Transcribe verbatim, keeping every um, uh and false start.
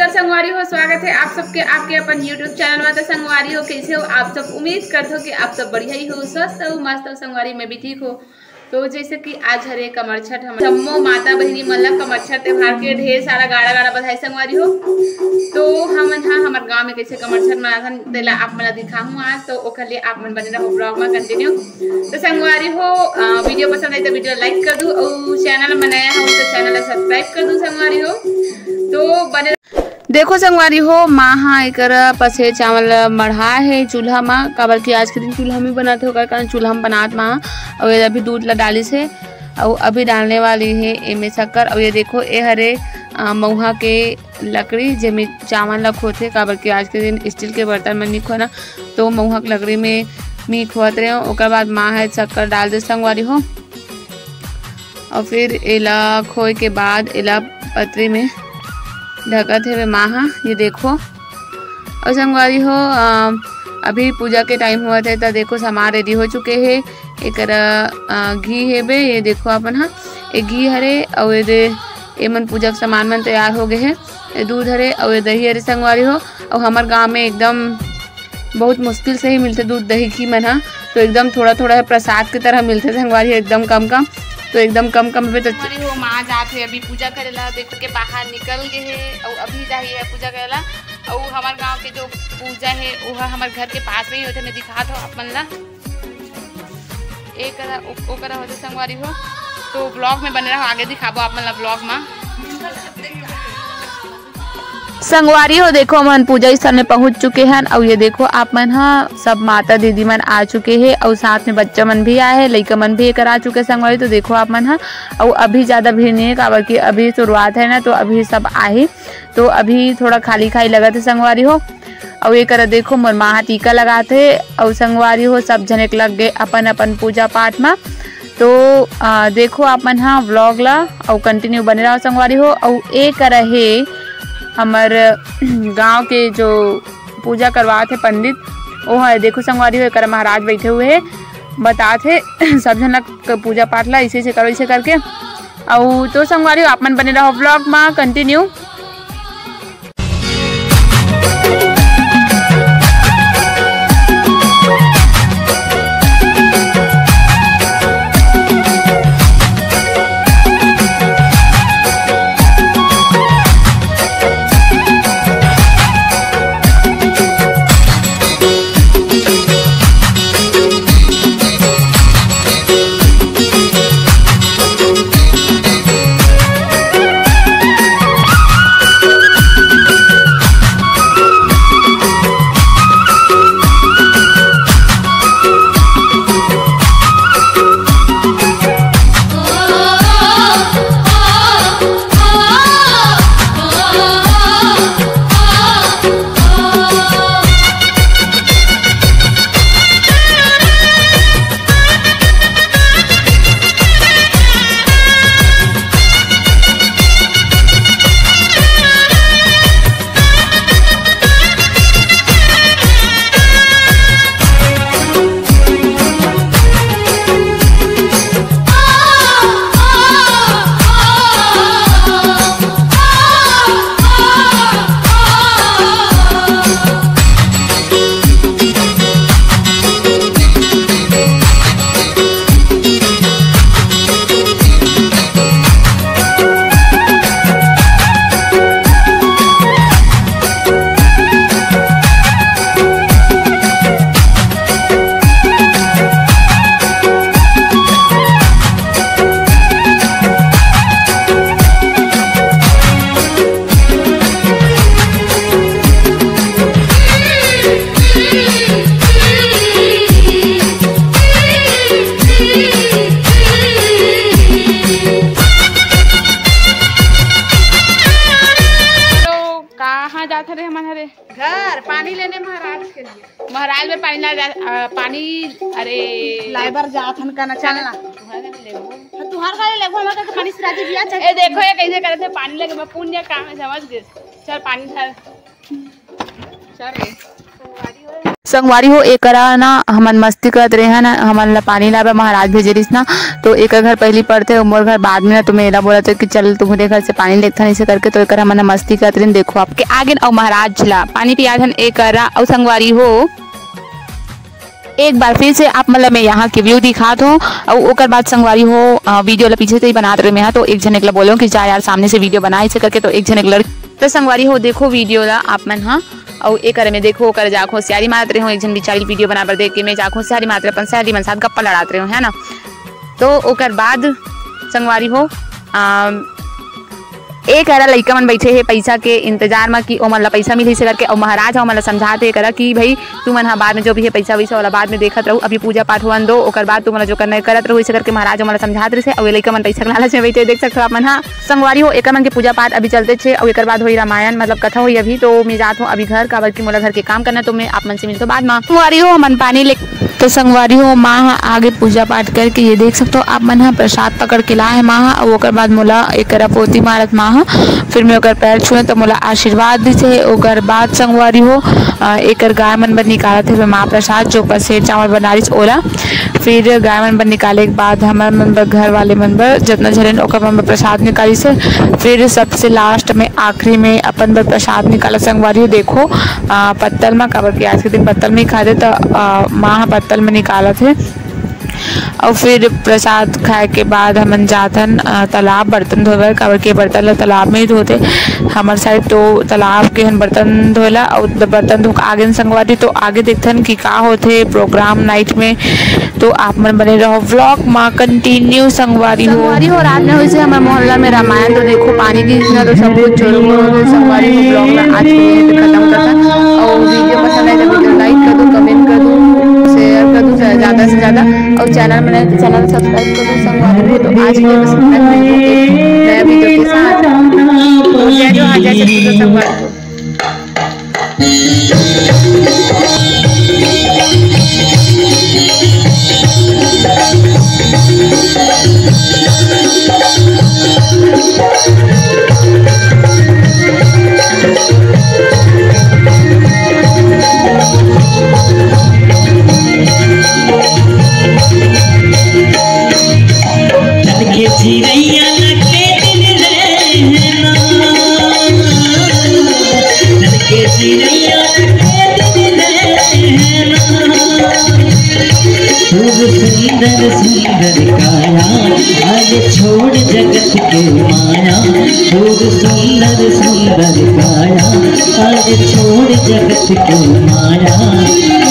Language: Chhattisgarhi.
तो संगवारी हो, स्वागत है आप सबके आपके अपन YouTube चैनल में। तो संगवारी हो, कैसे हो आप सब? उम्मीद करत हो कि आप सब बढ़िया ही हो, स्वस्थ हो, मस्त हो। संगवारी, मैं भी ठीक हो। तो जैसे कि आज हरे कमरछठ, हम जम्मो माता बहिनी मन ला कमरछठ त्योहार के ढेर सारा गाड़ा गाड़ा बधाई संगवारी हो। तो हमन हा हमर गांव में कैसे कमरछठ मनाथन, तेला आप मन ला दिखाहूं आज। तो ओकर लिए आप मन बने रहो vlog में continue। तो संगवारी हो, अ, video पसंद आए तो video like कर दू, और चैनल में नया हो तो चैनल ला subscribe कर दू संगवारी हो। तो बने देखो संगवारी हो, माँ हा एकर पसेर चावल ल मढ़ा हे चूल्हा म, काबर कि आज के दिन चूल्हा में बनाथे, ओकर कारण चूल्हा में बनात माँ। अउ ये अभी दूध ला डालिस हे, अउ अभी डालने वाली हे एमे शक्कर। अउ ये देखो, ए हरे, अ, मउहा के लकड़ी, जेमे चावल ला खोथे, काबर कि आज के दिन स्टील के बर्तन में नी खोना, तो मउहा के लकड़ी में मी खोत रहे हो। ओकर बाद माँ ह शक्कर डाल दे संगवारी हो। अउ फिर एला खोए के बाद एला पतरी में ढकत हेवे माँ ह। ये देखो, अउ संगवारी हो, अ, अभी पूजा के टाइम होवत हे, त देखो सामान रेडी हो चुके हे। एकर, अ, घी हेबे, ये देखो अपन ह, ए घी हरे, अउ एदे एमन पूजा के सामान मन तैयार हो गए हे। ए दूध हरे, अउ ए दही हरे संगवारी हो। अउ हमर गांव में एकदम बहुत मुश्किल से ही मिलथे दूध, दही, घी मन ह, तो एकदम थोड़ा थोड़ा प्रसाद के तरह मिलथे संगवारी, एकदम कम कम, तो एकदम कम कम में तो संगवारी हो, माँ जात हे अभी पूजा करे ला, देख के बाहर निकल गए हे, अउ अभी जाही है पूजा करे ला। अउ हमर गांव के जो पूजा हे, वो हमर घर के पास में ही होथे, मैं दिखात हो आप मन ला। ए करा, ओ, ओ करा होथे संगवारी हो, तो vlog में बने रहो, आगे दिखाबो आप मन ला vlog में। संगवारी हो, देखो, हमन पूजा स्थल में पहुंच चुके हन। अउ ये देखो, आप मन ह सब माता दीदी मन आ चुके हे, अउ साथ में बच्चा मन भी आए हे, लइका मन भी एकर आ चुके हे संगवारी। तो देखो आप मन ह, अउ अभी ज्यादा भीड़ नहीं है, काबर कि अभी शुरुआत है ना, तो अभी सब आही, तो अभी थोड़ा खाली खाली लगत है संगवारी हो। अउ ये करा देखो, मोर माँ ह टीका लगात हे, अउ संगवारी हो, सब झन एक लग गए अपन अपन पूजा पाठ में। तो, आ, देखो आप मन हा vlog ला अउ continue बने रहो संगवारी हो। अउ ए करा हे हमर गांव के जो पूजा करवात हे पंडित, ओ ह देखो संगवारी हो, एकरा महाराज बैठे हुए हे, बतात हे सब झन ला क-, पूजा पाठ ला ऐसे ऐसे करो, ऐसे करके। अउ तो संगवारी हो, आप मन बने रहो vlog मा continue। तो कहाँ जात हरे हमन हरे? घर पानी लेने महाराज के लिए। महाराज में पानी ला जा, आ, पानी, अरे। लाइबर जात हन का ना चलना। तुहर घर ले लेबो। तो तुहर घर ले लेबो, हमरा तो पानी से राजी बिया चल। ए, देखो, ये कैसे करत हे, पानी लेके मैं पुण्य काम है, समझ गए? चल, पानी धर। चल रे। संगवारी हो, एकरा ना हमन मस्ती करत रेहन, हमन ला पानी लाबे महाराज भेजे रिहिस ना, तो एकर घर पहिली पड़थे अउ मोर घर बाद में ना, तो मैं एला बोलत हँव कि चल तुम्हरे घर से पानी लेगथन, अइसे करके। तो एकर हमन ह मस्ती करत रेहन। देखो आपके आगेन अउ महाराज ला पानी पियाथन एकरा। अउ संगवारी हो, एक बार फिर से आप मन ला मैं यहाँ के view दिखात हँव, अउ ओकर बाद संगवारी हो, अ, video ला पीछे से ही बनात रहे मैं हा, तो एक झन एक ला बोलो कि जा यार सामने से video बना, अइसे करके। तो एक झन एक लड़की, तो संगवारी हो, देखो video ला आप मन हा, अउ एकर में देखो, ओकर जाक होशियारी मारत रहे हो, एक झन बिचारी video बनाए बर देख के मैं जाक होशियारी मारत रहे, अपन सहेली मन साथ गप्पा लड़ात रहे हो, है ना। तो ओकर बाद संगवारी हो, अम, ए करा लइका मन बइठे हे पइसा के इंतजार म कि ओमन ला पइसा मिलही से करके, अउ महाराज ह ओमन ला समझात हे करा कि भई तुमन ह बाद में जो भी हे पइसा वइसा वाला बाद में देखत रहू, अभी पूजा पाठ होवन दो, ओकर बाद तुमन ला जो करना हे करत रहू, अइसे करके महाराज ह ओमन ला समझात रहिसे। अउ ए लइका मन पइसा के लालच में बइठे, देख सकत हो आप मन ह। संगवारी हो, एकर मन के पूजा पाठ अभी चलते छे, अउ एकर बाद होही रामायण, मतलब कथा होही अभी, तो मैं जात हूँ अभी घर, काबर कि मोला घर के काम करना, तो मैं आप मन से मिलतो बाद म। संगवारी हो, हमन पानी ले तो संगवारी हो, माँ ह आगे पूजा पाठ करके, ये देख सकते हो आप मन ह, प्रसाद पकड़ के लाए हे माँ ह, अउ ओकर बाद मोला एकरा पोती मारत माँ ह, फिर मैं ओकर पैर छुए तो मोला आशीर्वाद दिस हे। ओकर बाद संगवारी हो, अ, एकर गाय मन बर निकालत हे महाप्रसाद, जो ओकर सेर चावल बना रिस ओला। फिर गाय मन बर निकाले के बाद हमर मन बर, घर वाले मन बर, जतना झन ओकर मन बर प्रसाद निकालिस हे। फिर सबसे last में, आखिरी में अपन बर प्रसाद निकाला संगवारी हो। देखो, अ, पत्तल म, काबर कि आज के दिन पत्तल में ही खाथे, त, अ, माँ ह पत्तल में निकालत हे। अउ फिर प्रसाद खाए के बाद हमन जाथन, अ, तालाब बर्तन धोए बर, काबर के बर्तन ल तालाब में ही धोथे। हमर side तो तालाब के हन बर्तन धोएला, अउ बर्तन धो के आगे न संगवारी, तो आगे देखथन कि का होथे program night में। तो आप मन बने रहो vlog मा continue संगवारी हो। संगवारी हो, रात में होइसे हमर मोहल्ला में रामायण, तो देखो पानी गिरना तो सब कुछ जोरों पर हो गए। संगवारी हो, vlog ला आज के लिए खत्म करथन। अउ video पसंद आए तो video like कर दो, comment कर दो, share कर दो ज्यादा से ज्यादा, अउ channel में नए तो channel subscribe कर दो संगवारी हो। तो आज के लिए बस इतना ही, मिलते हैं एक नया video के साथ। तो जय जोहार, जय छत्तीसगढ़ संगवारी हो। चल के चिरैया लगे दिन रहना, चल के चिरैया लगे दिन रहना। तोर सुंदर सुंदर काया, आज छोड़ जगत के माया। तोर सुंदर सुंदर काया, आज छोड़ जगत के माया।